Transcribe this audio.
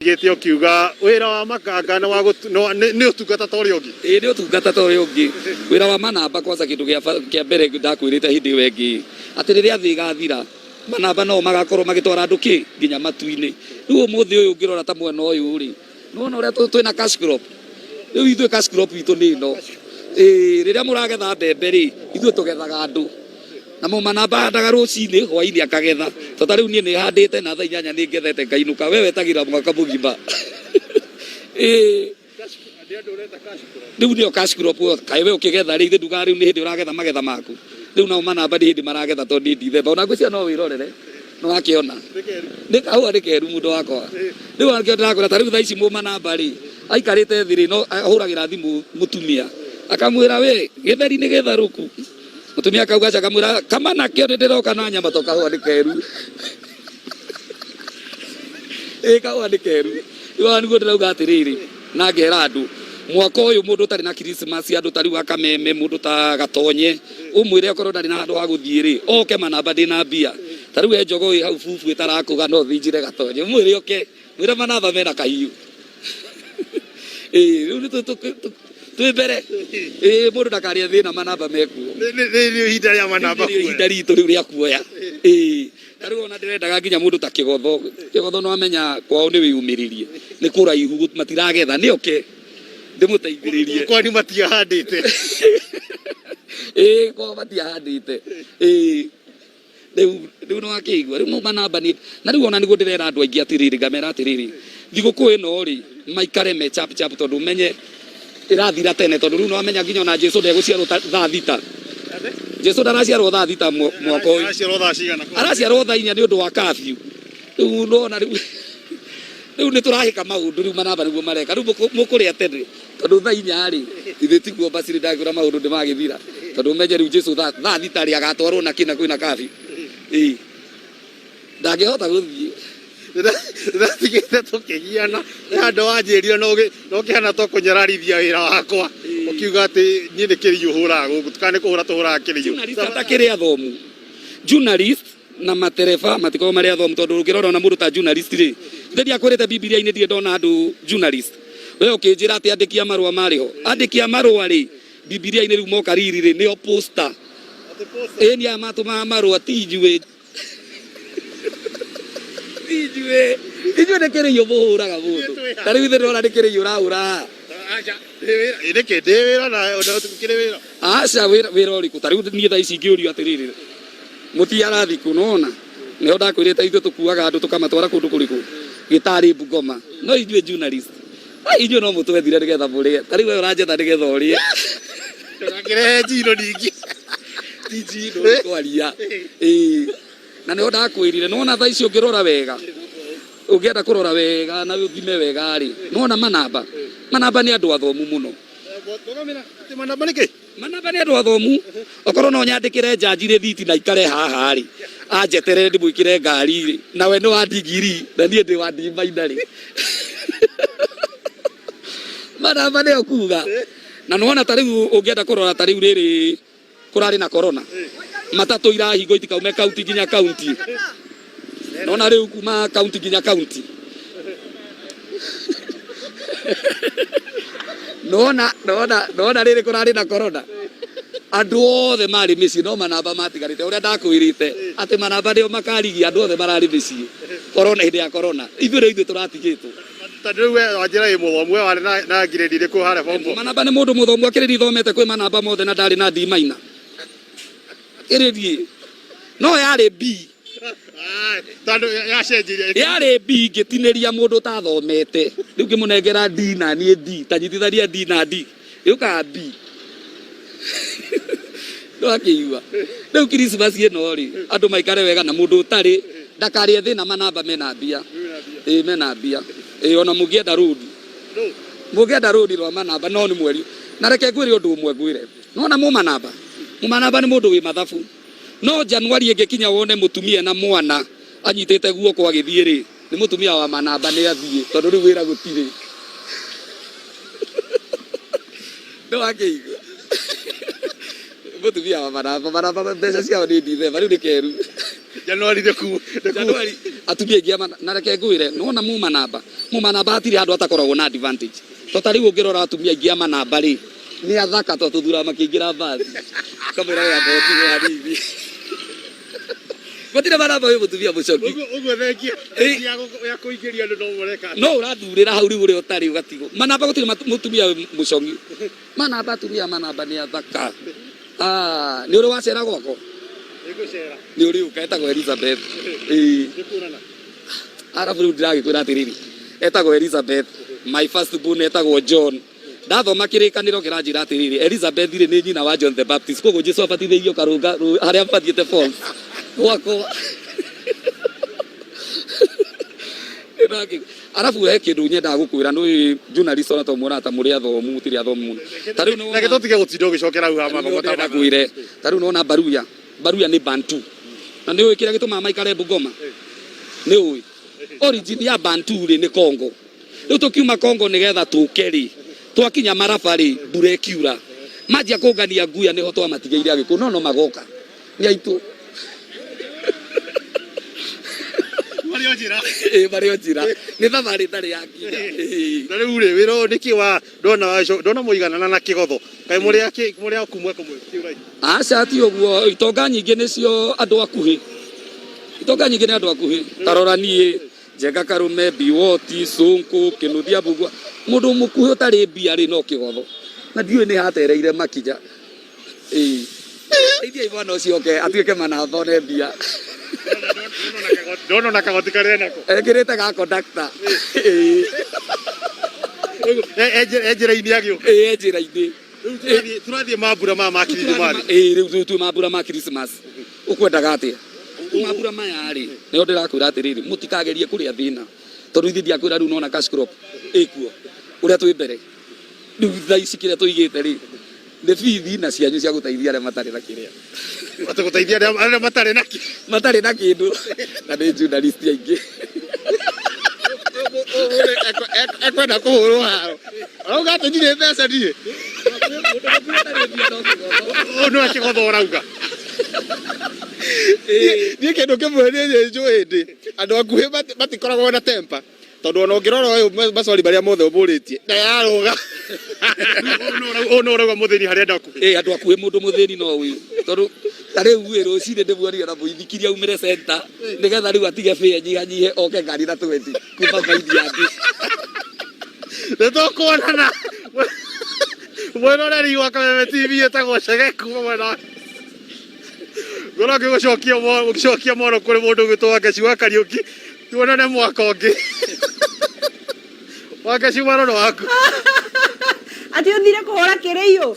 Gĩte ũkiuga wĩra wa makanga nĩ wa nĩ ũtungata ta ũrĩa ũngĩ. Ĩĩ, nĩ ũtungata ta ũrĩa ũngĩ. Wĩra wa manamba, kwanza kĩndũ kĩa mbere ndakwĩrĩte hĩndĩ ĩyo ĩngĩ, atĩ rĩrĩa thĩ ĩgathira, manamba no magakorwo magĩtwara andũ kĩ nginya matu-inĩ. Rĩu ũmũthĩ ũyũ ũngĩrora ta mwena ũyũ rĩ, nĩwona ũrĩa twĩna cash crop. Rĩu ithuĩ cash crop itũ nĩ ĩno. Ĩĩ, rĩrĩa mũragetha mbembe rĩ, ithuĩ tũgethaga andũ. Namo manamba ahandaga rũcinĩ, hwainĩ akagetha. To ta rĩu niĩ nĩ handĩte na thaa 8 nĩ ngethete ngainũka. We wetagĩrĩra mwaka mũgima. Ĩĩ. Rĩu nĩyo cash crop. Kaĩ we ũkĩgetha rĩ, ithe ndugaga rĩu nĩ hĩndĩ ũragetha magetha maku. Rĩu nao manamba nĩ hĩndĩ maragetha tondũ nĩ Dithemba. Ona ngwĩciria no wĩrorere. Nĩ wakĩona. Nĩ kahũa nĩ keru mũndũ wakwa. Rĩu wakĩo ndĩrakwĩra ta rĩu thaa ici mũmanamba rĩ, aikarĩte thĩ rĩ, no ahũragĩra thimũ mũtumia. Akamwĩra, "We, gĩtheri nĩ gĩtharũku." Mũtumia akauga aca, akamwĩra, "Kama nakĩo nĩ ndĩroka na nyama to kahũa nĩ keru." Ĩĩ, kahũa nĩ keru. Rĩu nĩguo ndĩrauga atĩrĩrĩ, na ngera andũ, mwaka ũyũ mũndũ ũtarĩ na Christmas, andũ ta rĩu a Kameme, mũndũ ta Gatonye, ũmwĩre okorwo ndarĩ na handũ ha gũthiĩ rĩ, oke manamba ndĩna mbia. Ta rĩu he njogoo ĩ hau bubu ĩtarakũga no thĩnjĩre Gatonye. Ũmwĩre oke, mwĩre manamba mena kahiũ. Ĩĩ, rĩu nĩ twĩ mbere. Ĩĩ, mũndũ ndakarĩe thĩna manamba mekuo. Nĩ ihinda rĩa manamba. Nĩ ihinda ritũ rĩu rĩa kuoya. Ĩĩ. Ta rĩu ona ndĩrendaga nginya mũndũ ta Kĩgotho. Kĩgotho no amenya kwao nĩ wĩyumĩrĩrie. Nĩ kũraihu matiragetha, nĩ oke ndĩmũteithĩrĩrie. Kwanyu matiahandĩte. Ĩĩ, kwao matiahandĩte. Ĩĩ. Rĩu nĩ wakĩigua rĩu mauma namba nĩ na rĩu ona nĩguo ndĩrera andũ aingĩ atĩrĩrĩ, ngamera atĩrĩrĩ, thigũkũ ĩno rĩ, maikare me chap chap tondũ menye ĩrathira tene, tondũ rĩu nĩwamenya nginya ona Jesu ndegũciarwo thaa 6. Jesu ndaraciarwo thaa 6 mwaka ũyũ. Araciarwo thaa cigana? Araciarwo thaa 4 nĩ ũndũ wa curfew. Rĩu nĩwona rĩu nĩ tũrahĩka maũndũ. Rĩu manamba nĩguo mareka rĩu mũkũrĩa tene, tondũ thaa 4 rĩ, ithuĩ tiguo mbacirĩ ndangĩra maũndũ nĩ magĩthira, tondũ ũmenye rĩu Jesu thaa 6 rĩ, agatwarwo na kĩna kwĩna curfew. Ĩĩ, ndangĩhota gũthiĩ. Ndĩratigĩte tũkĩgiana nĩ handũ wanjĩrire na ũkĩhana ta ũkũnyararithia wĩra wakwa, ũkiuga atĩ niĩ nĩ kĩriũ hũraga gũkũ, kana nĩ kũhũra tũhũraga kĩriũ. Journalist atakĩrĩ athomu, journalist na matereba matikoragwo marĩ athomu, tondũ ũngĩrora ona mũndũ ta journalist rĩ, ithe ndiakwĩrĩte Bibilia-inĩ ndirĩ ndona andũ journalist. We ũkĩnjĩra atĩ andĩki a marũa marĩ ho, andĩki a marũa rĩ, Bibilia-inĩ rĩu moka riri rĩ, nĩo posta. Ĩĩ, nĩ aya matũmaga marũa, ti ithuĩ, ti ithuĩ. Ithuĩ nĩ kĩrĩiũ mũhũraga mũndũ. Ta rĩu ithe ndĩrona nĩ kĩrĩiũ ũrahũra haha. Aca, nĩkĩ ndĩ wĩra na kĩrĩ wĩra? Aca, wĩra ũrĩkũ? Ta rĩu niĩ thaa ici ingĩũrio atĩrĩrĩ, mũtiara thikũ nona nĩho ndakwĩrĩte ithuĩ tũkuaga andũ tũkamatwara kũndũ kũrĩkũ gĩtarĩ Bungoma, no ithuĩ journalist, ai, inyuĩ no mũtwethire nĩgetha mũrĩe. Ta rĩu we ũranjetha nĩgetha ũrĩe. Ndũgakĩrehe njino ningĩ. Ti njino, nĩ kwaria. Ĩĩ, na nĩho ndakwĩrire nona thaa ici ũngĩrora wega, ũngĩenda kũrora wega na ũthime wega rĩ, nona manamba, manamba nĩ andũ athomu mũno. Rũgamĩra atĩ manamba nĩkĩ? Manamba nĩ andũ athomu. Okorwo no nyandĩkĩre njanji rĩthiti na ikare haha rĩ, anjeterere ndĩmwĩkĩre ngari rĩ, nawe nĩ wa ndigiri na niĩ ndĩ wa ndimaina rĩ, manamba nĩyo kuga. Na nĩwona ta rĩu ũngĩenda kũrora ta rĩu rĩrĩ kũrarĩ na corona, matatũ irahingwo itikaume kaunti nginya kaunti. Nona rĩu kuma kaunti nginya kaunti, nona rĩrĩ kũrarĩ na corona, andũ othe marĩ mĩciĩ no manamba matigarĩte. Ũrĩa ndakwĩrĩte atĩ manamba nĩo makarigia, andũ othe mararĩ mĩciĩ corona, hĩndĩ ya corona ithuĩ rĩu ithuĩ tũratigĩtwo. Tondũ rĩu we wanjĩra wĩ mũthomu, we warĩ na grade ĩrĩkũ harĩa form four? Manamba nĩ mũndũ mũthomu. Akĩrĩ thomete kwĩ manamba mothe na ndarĩ na D minor, akĩrĩ no yarĩ B. Tondũ yacenjirie. Yarĩ B, ngĩtinĩria mũndũ ũtathomete. Rĩu ngĩmũnengera D na niĩ D, ta nyitithania D na D yũkaga B. Ndwakĩigua rĩu Christmas ĩno rĩ, andũ maikare wega na mũndũ ũtarĩ ndakarĩe thĩna. Manamba mena mbia. Ĩĩ, mena mbia. Ĩĩ, ona mũngĩenda rũni, mũngĩenda rũni rwa manamba no nĩ mweri. Na reke ngwĩre ũndũ ũmwe, ngwĩre nona mũmanamba, mũmanamba nĩ mũndũ wĩ mathabu. No Januari ĩngĩkinya wone mũtumia na mwana anyitĩte guoko agĩthiĩ rĩ, nĩ mũtumia wa manamba nĩ athiĩ, tondũ rĩu wĩra gũtirĩ. Nĩ wakĩigua mũtumia wa manamba, manamba mbeca ciao nĩ Dithemba. Rĩu nĩ keru. Januari nĩ ku Januari atumia aingĩ na reke ngwĩre nona muma namba muma namba hatirĩ handũ hatakoragwo na advantage to ta rĩu ũngĩrora atumia aingĩ a manamba rĩ nĩ athaka to tũthuraga makĩingĩra mbathi kamwĩra we amba ũtigwo hanini gũtirĩ manamba wĩ mũtumia mũcoki Ũguo ũguo thengia thengia ya kũingĩria andũ no mũreka. No ũrathurĩra hau rĩu ũrĩa ũtarĩ ũgatigwo manamba gũtirĩ mũtumia wĩ mũcongi manamba atumia a manamba nĩ athaka. Ah, nĩ ũrĩ wacera gwakwa? Nĩngũcera. Nĩ ũrĩ ũka, etagwo Elizabeth. Ĩĩ. Nĩkuonana. Arabu rĩu ndĩragĩkwĩra atĩrĩrĩ, etagwo Elizabeth, my first born etagwo John. Ndathoma kĩrĩkanĩro kĩranjĩra atĩrĩrĩ, Elizabeth rĩ nĩ nyina wa John the Baptist, koguo Jesu abatithĩirio karũnga harĩa mathiĩte falls gwakwa. Arabu he kindu nyendaga gukwira nĩ journalist ona to muonaga ta mũrĩ athomu mũtirĩ athomu mũno ta rĩu nĩwona Reke tũtige gũtinda ũgĩcokera hau ha mathomo ta ndĩrenda kwĩre ta rĩu nĩwona Baruya Baruya nĩ Bantu na nĩ ũĩ kĩrĩa gĩtũmaga maikare Bungoma nĩ ũĩ origin ya Bantu rĩ nĩ Congo rĩu tũkiuma Congo nĩgetha tũke rĩ twakinya Maraba rĩ mbura ĩkiura manjia kũngania nguya nĩho twamatigĩire Agĩkũyũ no no magoka nĩ aitũ Marĩ o njĩra. Ĩĩ, marĩ o njĩra nĩ thabarĩ ĩtarĩ yakinya. Ĩĩ. Na rĩu rĩ wĩra ũyũ nĩkĩ wa ndona ndona mũiganana na kĩgotho kaĩ mũrĩ a mũrĩ a kumwe kũmwe kĩũrai. Aca ti ũguo itonga nyingĩ nĩcio andũ akuhĩ itonga nyingĩ nĩ andũ akuhĩ ta rora niĩ Njenga Karume Biwoti Sonko Kĩnuthia Mbugua mũndũ mũkuhĩ ũtarĩ mbia rĩ no kĩgotho na ndiũĩ nĩ hatereire makinya. Ĩĩ. Teithiai mwana ũcio oke atuĩke manamba one mbia. Ndona ona kagoti karĩa nako. Ekĩrĩte ga conductor. Ĩĩ. E njĩra-inĩ agĩũka. Ĩĩ e njĩra-inĩ. Rĩu tũrathiĩ mambura maya ma Kirithimathi. Ĩĩ rĩu twĩ mambura ma Christmas. Ũkwendaga atĩa? Mambura maya rĩ, nĩo ndĩrakwĩra atĩrĩrĩ, mũtikagerie kũrĩa thĩna. Tondũ ithuĩ ndiakwĩra rĩu nona cash crop ĩkuo. Ũrĩa twĩ mbere. Rĩu thaa ici kĩrĩa tũigĩte rĩ, nĩ bithi na cianyu cia gũteithia arĩa matarĩ na kĩrĩa. Atĩ gũteithia arĩa matarĩ na kĩ. Matarĩ na kĩndũ na nĩ journalist aingĩ. Ekwenda kũhũrwo haro. Arauga atĩ ndirĩ mbeca ndirĩ. Ũyũ nĩwe kĩgotho ũrauga. Niĩ kĩndũ kĩmwe niĩ njũĩ ndĩ andũ akuhĩ matikoragwo na temper. Tondũ ona ũngĩrora ũyũ maswali marĩa mothe ũmũrĩtie ndayarũga. Ũyũ nĩwe ũrauga mũthĩni harĩ andũ akuhĩ. Ĩĩ andũ akuhĩ mũndũ mũthĩni no ũyũ. Tondũ ta rĩu ĩ rũcinĩ ndĩmuonire na mũithikiri aumĩre center nĩgetha rĩu atige fare nyihanyihe oke ngari na twendi kuma baini yake. Nĩ tũkuonana mwĩroreri wa Kameme TV ĩtagwo Chege kuma mwena wa ngorwo ngĩgũcokia ngĩcokia moro kũrĩ mũndũ ũgwĩtwo Wangaci wa Kariũki tuonane mwaka ũngĩ. Wangaci mwaro nĩ waku. Atĩ ũthire kũhũra kĩrĩiyũ.